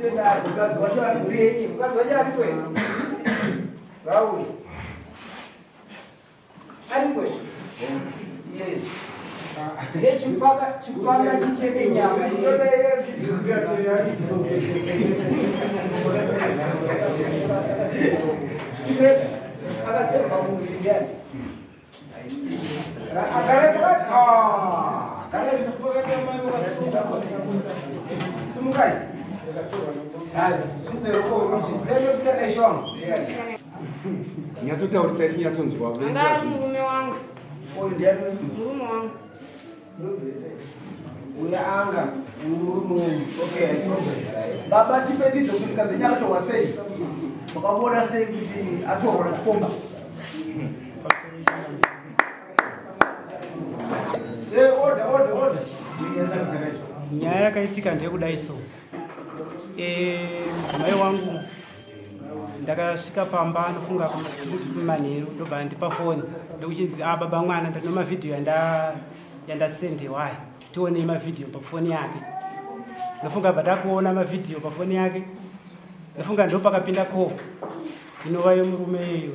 pedare. Mukadzi wacho ari Mhuri yenyu, mukadzi wacho ariko here? Vauye. Ariko here? Yes. Ndechipaka chipaka chicheke nyama. Secret akaseva muviri ndiani? Simukai. Simudze ruoko rwerudyi. Tende kuita neshe wangu. Nyatsotaurisai tinyatsonzwa. Anga ari murume wangu. Uyu ndiani? Murume wangu. Uyu anga uyu murume wenyu. Okay. Baba tipe ndidzo kuti Kavenye akatorwa sei? Makamuona sei kuti atorwa nachikomba? Eh, order, order, order. Nyaya yakaitika ndeyekudai so. Eh, mudzimai wangu ndakasvika pamba anofunga manheru ndobva andipa foni ndokuchinzi a ah, baba mwana ndino mavhidhiyo yandasendewa aya tionei mavhidhiyo pafoni yake ndofunga bva takuona mavhidhiyo pafoni yake ndofunga ndopakapinda ko inova yemurume iyeyo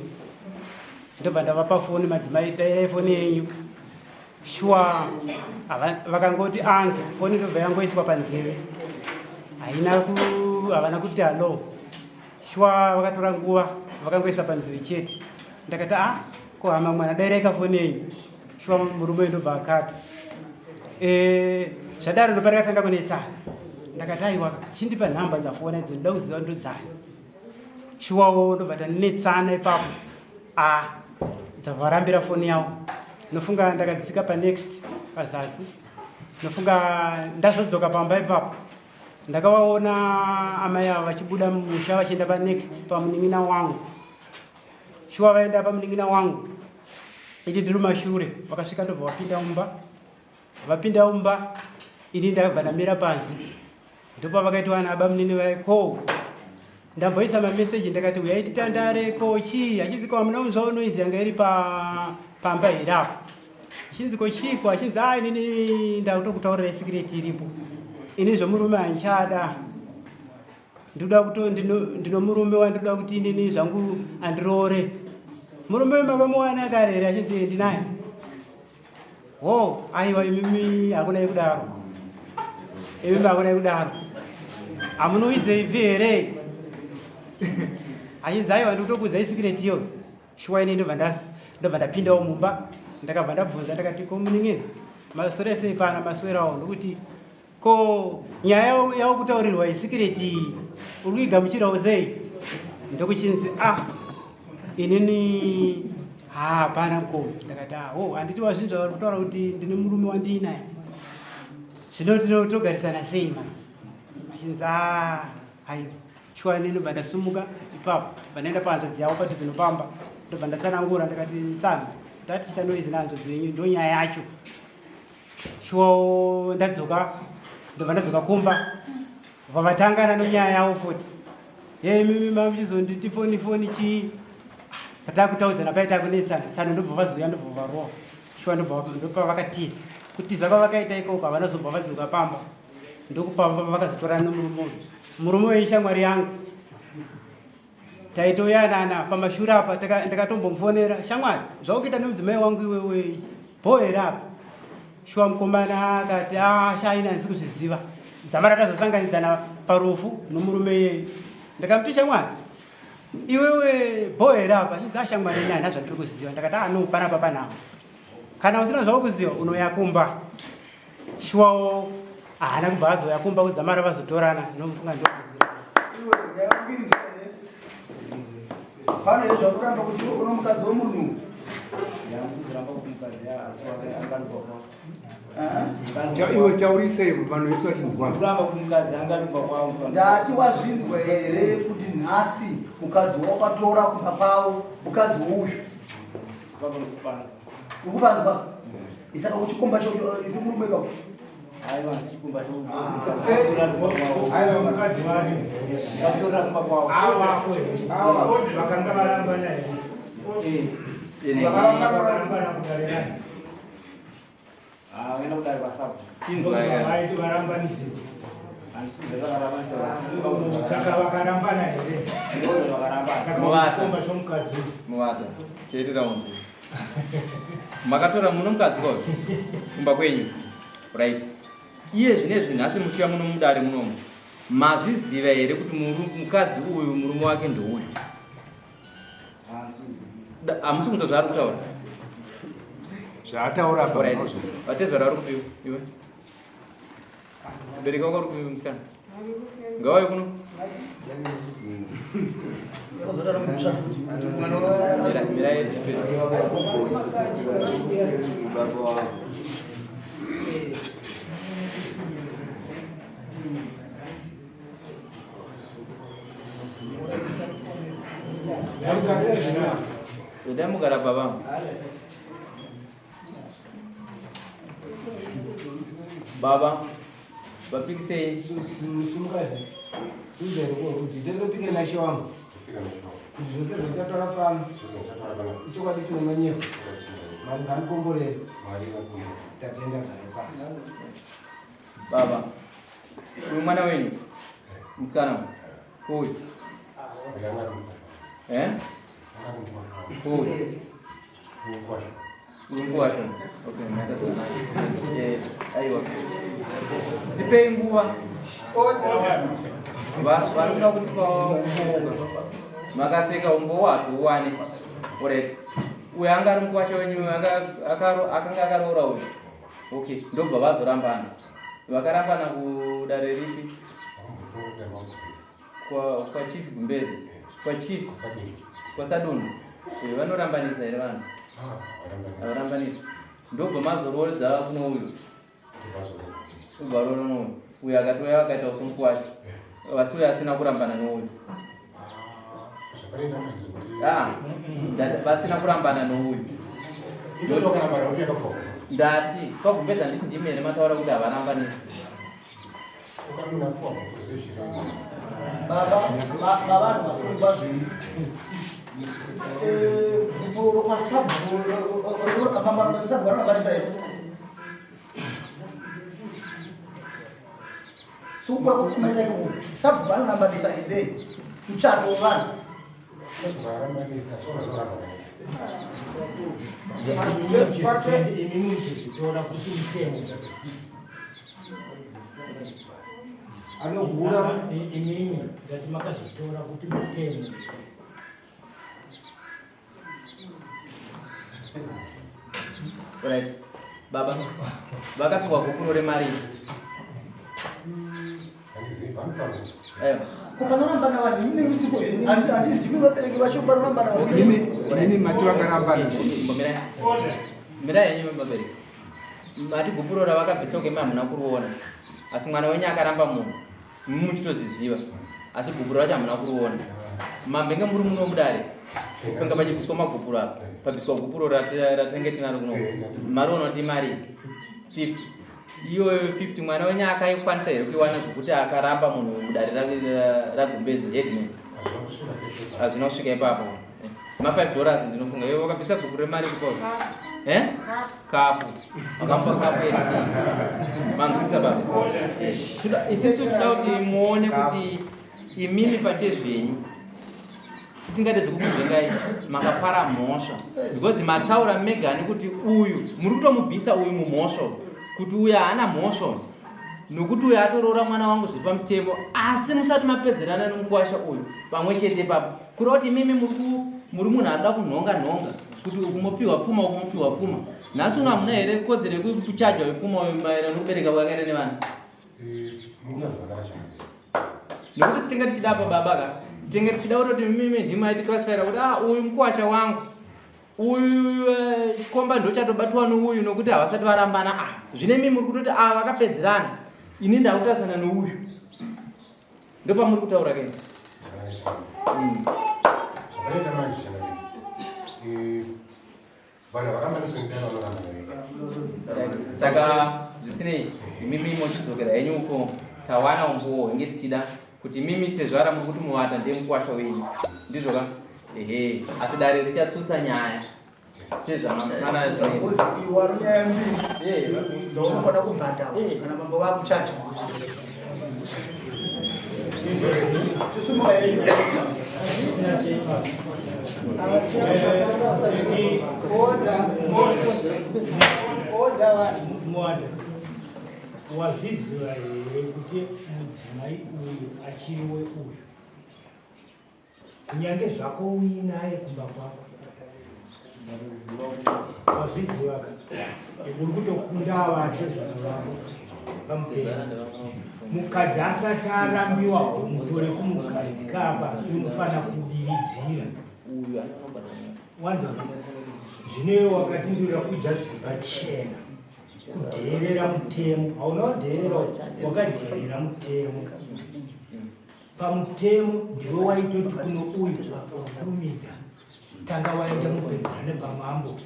ndobva ndavapa foni madzimai tairai foni yenyu shuwa vakangoti anzi foni ndobva yangoiswa panzeve haina havana kuti hallo shuwa vakatora nguva vakangoisa panzeve chete ndakati a ah, ko hama mwana dairaika foni yenyu shuwa murume ndobva akati eh, zvadaro ndoparakatanga kunetsana ndakati aiwa chindipa nhamba dzafona idzo ndida kuziva ndodzani shuwawo ndobva tanetsana ipapo a ah, dzavarambira foni yavo nofunga ndakadzika panext pazasi nofunga ndazodzoka pamba ipapo ndakavaona amai ava vachibuda mumusha vachienda panext pamunin'ina wangu shuwa vaenda pamunin'ina wangu ini ndiri mashure vakasvika ndobva vapinda mumba vapinda mumba ini ndakabva ndamira panze ndopavakaitwa ana bamunini vaye ko ndamboisa mameseji ndakati uyai titandare ko chii achinzi ko hamuna kunzwa noise yanga iri pamba here apo achinzi ko chiiko achinzi a inini ndakutokutaurira sikireti iripo ini zvomurume handichada ndinoda kuto ndino murume wandinoda kuti inini zvangu andiroore murume makamuwana kare here achinzi ndinaye Ho, aiwa imimi hakuna yekudaro. Imimi hakuna yekudaro. Hamunoidze ibvi here? Achinzi aiwa ndikutokuudza isikireti iyo. Shuwa ini ndobva ndasu ndobva ndapindawo mumba ndakabva ndabvunza ndakati ko munin'ina maswera sei pana maswerawo ndokuti Ko nyaya yaukutaurirwa isikireti iyi uri kuigamuchirawo sei? Ndokuchinzi ah inini hapana mukoma. Ndakati ah oh handiti wazvinzwa vari kutaura kuti ndine murume wandiinaye. Zvino tinotogarisana sei manje? Achinzi ah aiwa shuwa ini ndobva ndasumuka ipapo bva ndaenda pahanzvadzi yavo padhuze nopamba ndobva ndatsanangura ndakati tsano ndati chita noizi nehanzvadzi yenyu ndonyaya yacho shuwa ndadzoka ndobva ndadzoka kumba vavatangana nonyaya yavo futi ye imimi mamuchizonditi foni foni chii patakutaudzana pai takunetsana tsano ndobva vazouya ndobva varowa shuwa ndobva ndopa vakatiza kutiza kwavakaita ikoko havana zobva vadzoka pamba ndokupa vakazotorana nomurume uyu murume weishamwari yangu Taitoyanana pamashure apa ndakatombomufonera shamwari zvaukuita nemudzimai wangu iwewe bho here apa shuwa mukomana akati ah shaina handisi kuzviziva dzamara tazosanganidzana parufu nomurume iyeye ndakamuti shamwari iwewe bho here apa chinzi ashamwari ini handina zvandiri kuziva ndakati ah no panapa panapa kana usina zvaukuziva unoya kumba Shuwawo haana kubva azouya kumba kudzamara vazotorana nomufunga ndokuziva. Pane zvakuramba kuti uno mukadzi wemunhu. Iwe taurise vanhu vese vachinzwa. Ndati wazvinzwa here kuti nhasi mukadzi wakatora kumba kwavo mukadzi wouyu. Ukupanzwa? Isaka kuchikomba chomurume ikako. Aiwa, chikomba Aiwa, mukadzi wake. Vatorera kumba kwavo. Awa, vakanga varambana here? Vakarambana kudare nani? Ah, vaenda kudare kwasabu. Vaiti varambanisiwa. Saka vakarambana here? Saka Muvata. chikomba chomukadzi. Muvata, teerera unzwe. Makatora muno mukadzi kwayo kumba kwenyu, right? Iye zvinezvi nhasi muchiuya muno mudare munomu, mazviziva here kuti mukadzi uyu murume wake ndouyu? Hamusi kunzwa zvaari kutaura? Zvaataura apa. Alright. Vatezvara vari kupiwa iwe. Mubereki wako uri kupiwa musikana. Ngauye kuno. Ozodaro mutsva futi kuti mwana Mirai tipedze. Ida mugara baba. Baba, vapikisei. Sumukazi, kuti tendopike nashe wangu kuti zvose zvandichataura pano ichokwadi sina manyepo. Mwari ngaanikomborere. Tatenda, gare pasi. Baba, uyu mwana wenyu musikana uyu, eh? Uyu uyu mukwasha. Okay, ndakatoona. Aiwa, tipei nguva. Vari kuda kutipa umbowo. Makaseka umbowo hatiuwane. Alright, uyu anga ari mukwasha wenyu, uyu akanga akaroora uyu. Okay, ndobva vazorambana. Vakarambana kudare ripi? Kwachief Gumbezi, kwachief kwaSadunhu. Vanorambanisa here vanhu? Havarambanisi. Ndobva mazoroodza kuno uyu, ubva roora nouyu. Uyu akatouya akaita somukwasha, asi uyu asina kurambana nouyu. Ah, vasina kurambana nouyu. Ndati kwaGumbeza, nditi ndimi here mataura kuti havarambanisi? Baba, vavanhu vakuru vazviri gupuro kwasabhu vanorambanisa here? Sokukura kwekumaita ikoko, sabhu vanorambanisa here muchato wevanhu? Imi muchizvitora kuti mutemo. Anohura. Imimi ndati makazvitora kuti mutemo. Right, baba, vakapiwa gupuro remari? Aiwa. Ko panorambana vanhu imi musipo here? Handiti ndimi vabereki vacho panorambana vanhu? Imi mati vakarambana. Mirai, mirai henyu vabereki. Mati gupuro ravakabvisa kema hamuna kuriona, asi mwana wenyu akaramba munhu, imi muchitozviziva, asi gupuro racho hamuna kuriona. Mambenge muri muno mudare panga pachibviswa magupuro apa, pabviswa gupuro ratinenge tinaro kuno, mariona kuti imari 50. Iyoyo 50 mwana wenyu akaikwanisa here kuiwana zvokuti akaramba munhu mudare raGumbezi headman? Hazvina kusvika ipapo. Ma5 dollars ndinofunga. Iwe wakabvisa gupuro remari kupo? Eh, kapu wakamupa kapu yetii. Manzwisisa baba? Isisu toda kuti muone kuti imimi pachezvenyu, tisingade zvekukuzvengai, makapara mhosva, because mataura megani kuti uyu muri kutomubvisa uyu mumhosva, kuti uyu haana mhosva nokuti uyu atoroora mwana wangu zviri pamutemo, asi musati mapedzerana nomukwasha uyu pamwe chete ipapo. Kureva kuti imimi muri munhu anoda kunhonga nhonga kuti uku mopiwa pfuma, uku mopiwa pfuma. Nhasi uno hamuna here kodzero yekuchaja wepfuma uyu maererano nokubereka kwakaita nevana? Nokuti tinenge tichida apa baba ka, tinenge tichida kutoti mimi ndimi aiticlassifyira kuti ah, uyu mukwasha wangu uyu, chikomba ndochatobatwa nouyu nokuti havasati varambana. Ah, zvine imi muri kutoti ah, vakapedzerana, ini ndakutarisana nouyu. Ndopamuri kutaura ke. Zvakaita manje changamire, vanhu havarambaniswe nedare, vanorambana vega. Saka zvisinei, imimi mochidzokera henyu uko. Tawana umbowo hwenge tichida kuti imimi tezvara muri kuti muvata ndiye mukwasha wenyu, ndizvo ka? Ehe, asi dare richatsutsa nyaya sezvamana zvinoita. Iwe nyaya mbiri dzaunofanira kubhadhara kana mambo vakuchacha. Chisumuka yenyu. Mwada, wazviziva here kuti mudzimai uyu achiriwe uyu, kunyange zvako uinaye kumba kwako? Wazviziva ka? Uri kutokunda vatezvana vako pamutemo. Mukadzi asati arambiwa, mutore kumukadzi kapa, asi unofana kubiridzira. Wanza zvino iwe wakatindurira kudya zviri pachena, kudheerera mutemo. Hauna kudheerera, wakadheerera mutemo. Pamutemo ndiwe waitoti kuno uyu wakurumidza, tanga waenda mupedzerane pamambo,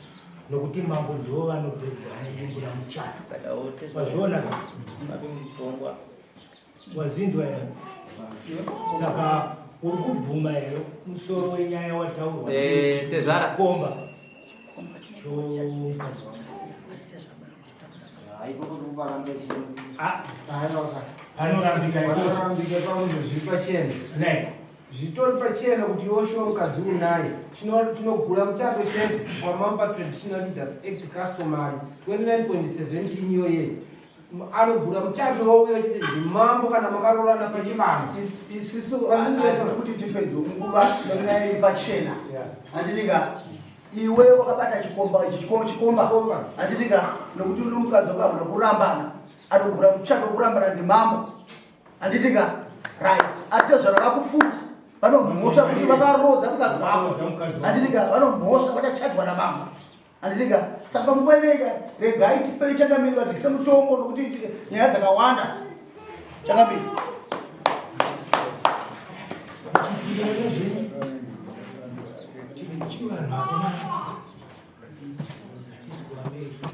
nokuti mambo ndivo vanopedzerana dimbu ramuchato. Wazviona ka? Wazinzwa here? Saka uri kubvuma here musoro wenyaya wataurwa? Tezvara. Chikomba chomukadzi wako. Ah, panorambika ikoko. Panorambika pamunhu zviri pachena. Nei? Zvitori pachena kuti Yoshua mukadzi unaye. Tinogura muchato chete kwamamba Traditional Leaders Act customary 29.17 iyoye. Anogura muchato wauya chete ndimambo kana makaroorana pachivanhu. Isisu kuti tipedze nguva nenyaya iri pachena. Handitika iwe wakabata chikomba ichi, chikomba Chikomba. Handitika nokuti une mukadzi wako, hamuna kurambana, anogura muchato wekurambana ndimambo. Handitika right, atezvara vako futi vanomhosva kuti vakarodza mukadzi wako. Vakarodza mukadzi wako. Handitika vanomhosva, vachachajwa namambo. Handitika saka panguva inoika regai tipei changamiri vadzikise mutongo, nokuti nyaya dzakawanda. Changamiri. Chivanhu hakuna, hatisi kuAmerica.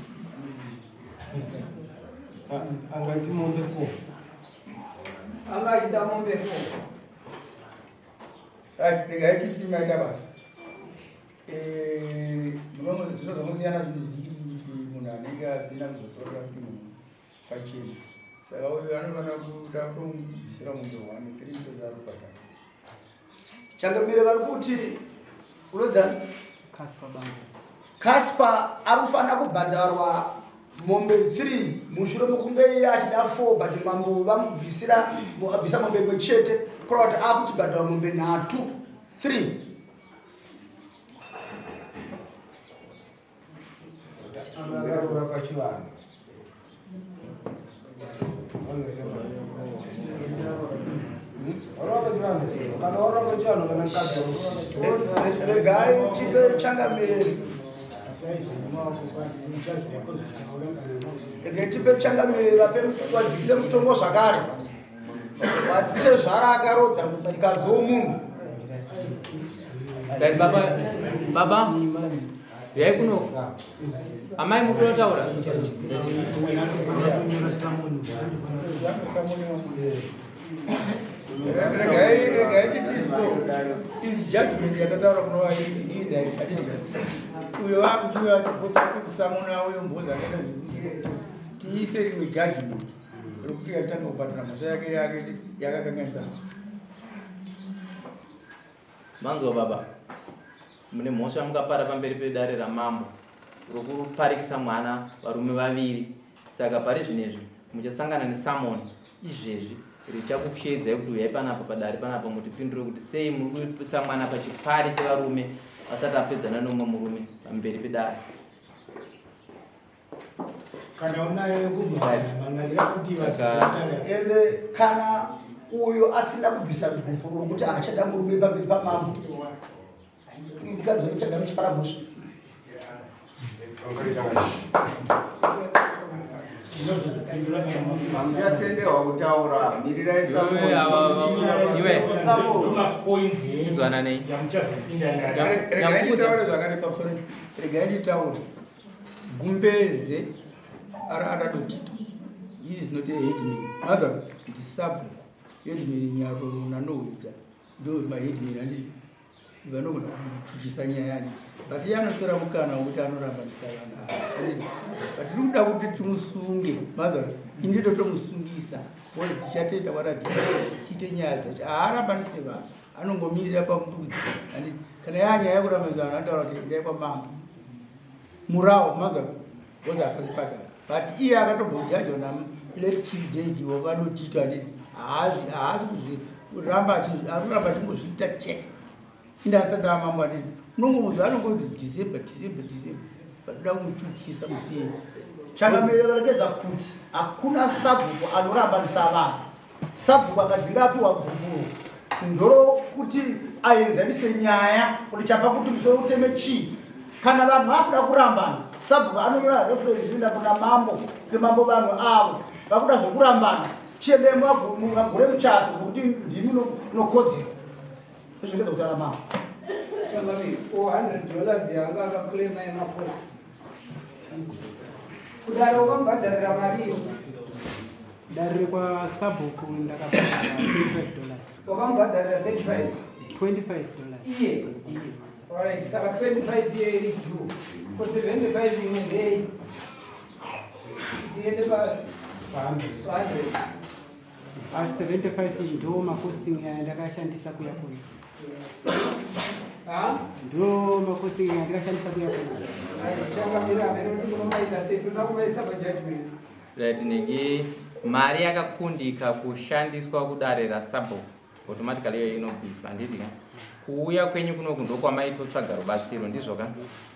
Angaiti mombe 4. Anga achida mombe 4. Right, regai titi maita basa. Zvino zvamusiyana zvinhu zvidiki kuti munhu anenge asina kuzotorera kuti munhu pachena, saka uyu anofanira kuda kumubvisira mombe 1, 3 ndozari kubhadhara. Changamire, vari kuti unodzani? Casper Bango. Casper ari kufanira kubhadharwa mombe 3 mushure mekunge iye achida 4, but mambo vamubvisira, abvisa mombe imwe chete, kureva kuti akuchibhadharwa mombe nhatu, 3. Akaroora pachivanhu. Waroora pachivanhu. Kana waroora pachivanhu kana mukadzi. Regai tipe changamire. Regai tipe changamire vape, vadzikise mutongo zvakare. Vatezvara akarodza mukadzi womunhu. Right, baba, baba, uyai kuno. Amai, muri kunotaura. Regai titi so is judgment yatataura kunova iright. Hatiti uyo akuchiuya kusamuna uyo mbozi akaita zvekuti tiise rimwe judgment rekuti atanga kubhadhara mhosva yake yakakanganisa. Manzwa baba, mune mhosva yamukapara pamberi pedare ramambo rokuparikisa mwana varume vaviri. Saka pari zvinezvi muchasangana nesummon izvezvi richakushedzai kuti uyai panapa padare panapa mutipindure kuti sei muri kuisa mwana pachipari chevarume asati apedzana nomumwe murume pamberi pedare. Kana unayo yekubhadhara, kuti Ende kana uyo asina kubvisa gupuro rokuti haachada murume pamberi pamambo, mukadzi wemuchaga muchipara mhosva. Hamuchatenderwa kutaura, mirirai. Iwe, iwe. Chizwananei. Yamuchazopinda nayo. Regai nditaure zvakare pamusoro. Regai nditaure. Gumbeze ara aradotito, he is not a headman, other ndisabhuku. Headman Nyaroro nanohwidza ndo maheadman, handiti? Vanogona kuchuchisa nyaya yacho, but iye anotora mukana wekuti anorambanisa vanhu ava. But tiri kuda kuti timusunge, manzwa? Ini ndotomusungisa because tichatoita waradhi tiite nyaya dzacho. Haarambanise vanhu, anongomirira pambudzi. Handiti kana yaa nyaya yekurambanisa vanhu, anotaura kuti endai kwamambo, murawo, manzwa? Because hapasi pake, but iye akatombojajwa nalate chief judge wakanotito. Handiti haasi kuzviramba, arikuramba achingozviita chete. Inde asati amambo, handiti unongomuudza, anongonzi December, December, December. Vatoda kumuchukisa musiyei. Changamire, varekedza kuti hakuna sabhuku anorambanisa vanhu. Sabhuku akadzinga apiwa gupuro ndorokuti aenzanise nyaya kuti chapa kuti musoro uteme chii. Kana vanhu vakuda kurambana, sabhuku anonyora reference inoenda kuna mambo kuti, "Mambo, vanhu avo vakuda zvokurambana, chiendai muvagure muchato nokuti ndimi unokodzera." Izvongedza kutaura mambo. Changamire, $400 yanga akaclaima yemacosts, kudaro ukamubhadharira mari iyo? Dare kwasabhuku ndakabhadhara $25. Wakamubhadharira 35? $25. Iye? Iye. Alright, saka 25 iye iri due ko 75 imwe ndei tiende pa 100? Ah, 75 iyi ndo macosting yandakashandisa kuya kuya. Ha? Ndo macosting yandakashandisa kuya kuya. Changamire, amene kuti munomaita sei, toda kuvaisa pajudgment. Right, nenge mari yakakundika kushandiswa kudare rasabhuku, automatically iyoyo inobviswa, handiti ka? Kuuya kwenyu kunoku ndokwamaitotsvaga rubatsiro, ndizvo ka?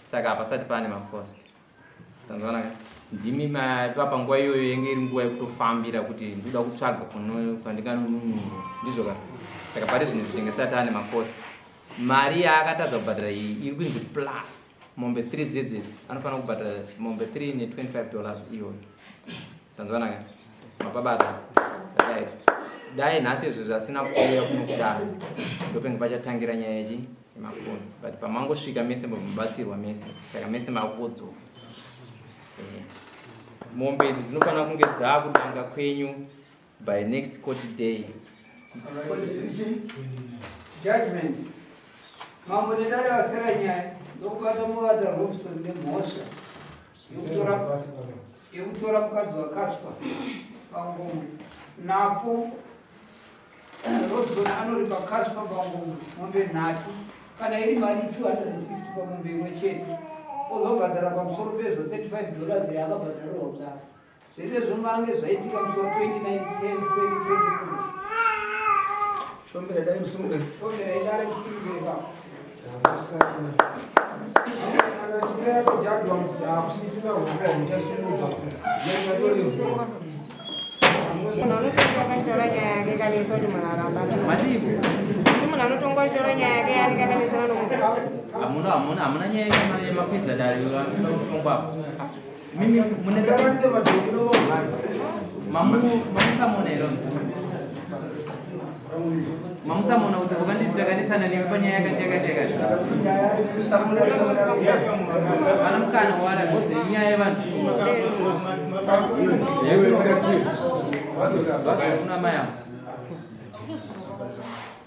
Saka hapasati pane macost, tanzwana ka? Ndimi maipa panguva iyoyo, yenge iri nguva yekutofambira kuti ndinoda kutsvaga kwandinganonunurwa, ndizvo ka? Saka pari zvinhu zvitengesati ane macost. Mari yaakatadza kubhadhara iyi iri kunzi plus mombe 3 dzedzedzi, anofanira kubhadhara mombe 3 ne$25 iyoyo, tanzwana ka? Mapabata? Right, dai nhasi izvo zvasina kuuya kuno kudaro, ndopenge pachatangira nyaya yechi yemacost, but pamangosvika mese mubatsirwa mese, saka mese makungodzoka. Mombe idzi dzinofanira kunge dzaakudanga kwenyu by next court day. Judgment. Mambo nedare, vasera nyaya ndokubata muvata Robson nemhosva yekutora mukadzi waCasper Pangombe. Napo Robson anoripa Casper Pangombe mombe nhatu, kana iri mari 250 pamombe imwe chete, ozobhadhara pamusoro pezvo $35 yaakabhadharirwa kudaro. Zvese zvinofange zvaitika musi wa 29 10 2023. Shombera dai musungwe. Shombera idare musingwe ipapo. Kana chinge yatojadwa, hakusisina hurongwa huchasumudzwa nyatorevhuwa. Munhu anotongwa akachitora nyaya yake kanesa kuti munhu aramba. Madivo. Munhu anotongwa achitora nyaya yake yanenge akanesana nomunhu. Hamuna nyaya yemakwidza dare vanoda kutongwa apo. Mimi munesakanise madhoki nomamhani. Mamusamona here? Mamusamona kuti wakanditi takanetsana newe panyaya yakati yakati yakati? Vana mukana wara kozi inyaya yevanhu. Kuna mai avo.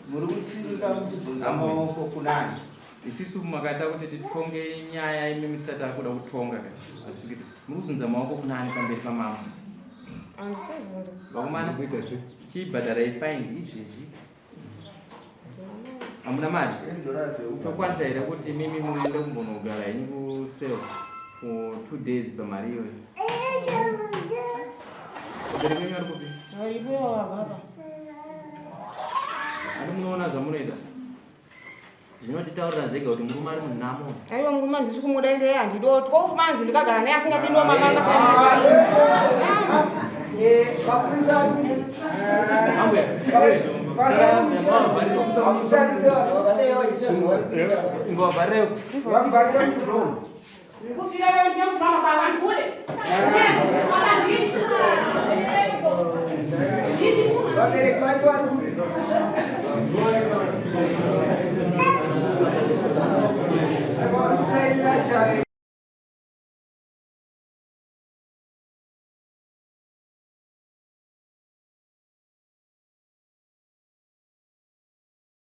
Muri kutinga muchizunza maoko kunani? Isisu makaita kuti titonge nyaya, imimi tisati takuda kutonga ka. Asi kuti muri kuzunza maoko kunani pamberi pamambo? Handisazunza. Vakomana, chibhadharai fine izvezvi. Hamuna mari? Tokwanisa here kuti mimi muende kumbonogara henyu kucell for 2 days pamari iyoyo? Vabereki venyu vari kupi? Varipo, vavapa. Ani munoona zvamunoita zvinotitaurira zvega kuti murume ari munhamo. Aiwa, murume handisi kumuda, ende handido 12 months ndikagara naye asingapindiwa mabanga. Mapurisa. Ambuya. Hamutarise vanhu vakadai vachiita zvavari. Imbovabharirewo. Vabvarira kudhoma. Kufira nekufamba kwavanhu kule. Vabereki vacho vari kupi?